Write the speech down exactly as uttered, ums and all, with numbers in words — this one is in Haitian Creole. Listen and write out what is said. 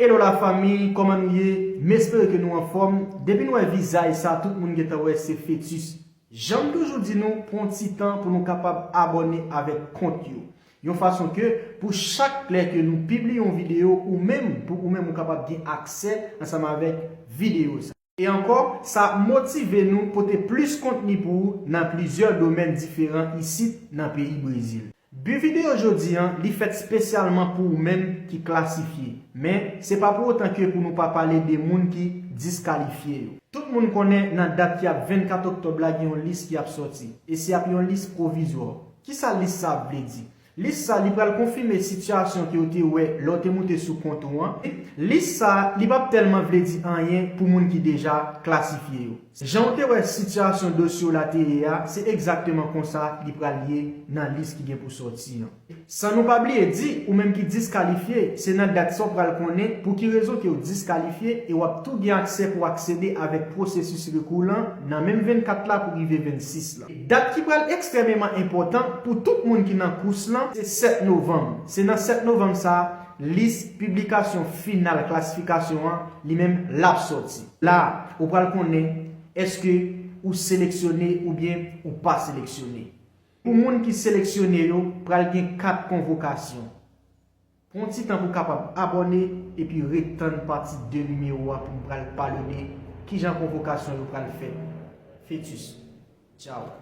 Hello la fanmi, kòman nou ye? M espere ke nou anfòm. Depi nou wè vizaj sa, tout moun gentan wè se Fetus. Jan m toujou di nou, pran ti tan pou nou kapab abòne avèk kont yo. Yon fason ke pou chak lè ke nou pibliye yon videyo, ou menm, pou ou menm ou kapab gen aksè ansanm avèk videyo sa. E ankò, sa ap motive nou pote plis kontni pou ou nan plizyè domèn diferan isit nan peyi Brezil. Bi videyo jodi an, li fèt espesyalman pou ou menm ki klasifye. Men, se pa pou otan ke pou nou pa pale de moun ki diskalifye yo. Tout moun konnen nan dat ki ap vennkat oktòb la gen yon lis ki ap sòti. E se ap yon lis pwovizwa. Kisa lis sa ap vle di? Lis sa li pral konfime sitiyasyon ke w te wè lè w te moute sou kont ou an. Lis sa li p ap tèlman vle di anyen pou moun ki deja klasifye yo. Jan w te wè sitiyasyon dosye w la te ye a, se egzakteman konsa li pral ye nan lis ki gen pou sòti an. San nou pa bliye di, ou menm ki diskalifye, se nan dat sa w pral konnen pou ki rezon ke w diskalifye e w ap tou gen aksè pou aksede avèk pwosesis rekou lan nan menm vennkat la pou rive vennsis la. Dat ki pral ekstrèmeman enpòtan pou tout moun ki nan kous lan, se sèt novanm. Se nan sèt novanm sa, lis piblikasyon final klasifikasyon an, li menm, l ap sòti. La, ou pral konnen èske ou seleksyone oubyen ou pa seleksyone. Pou moun ki seleksyone yo, pral gen kat konvokasyon. Pran ti tan pou kapab abòne epi ret tann pati de nimewo a pou m pral pale w de kijan konvokasyon yo pral fèt. Fetus. Tchaw.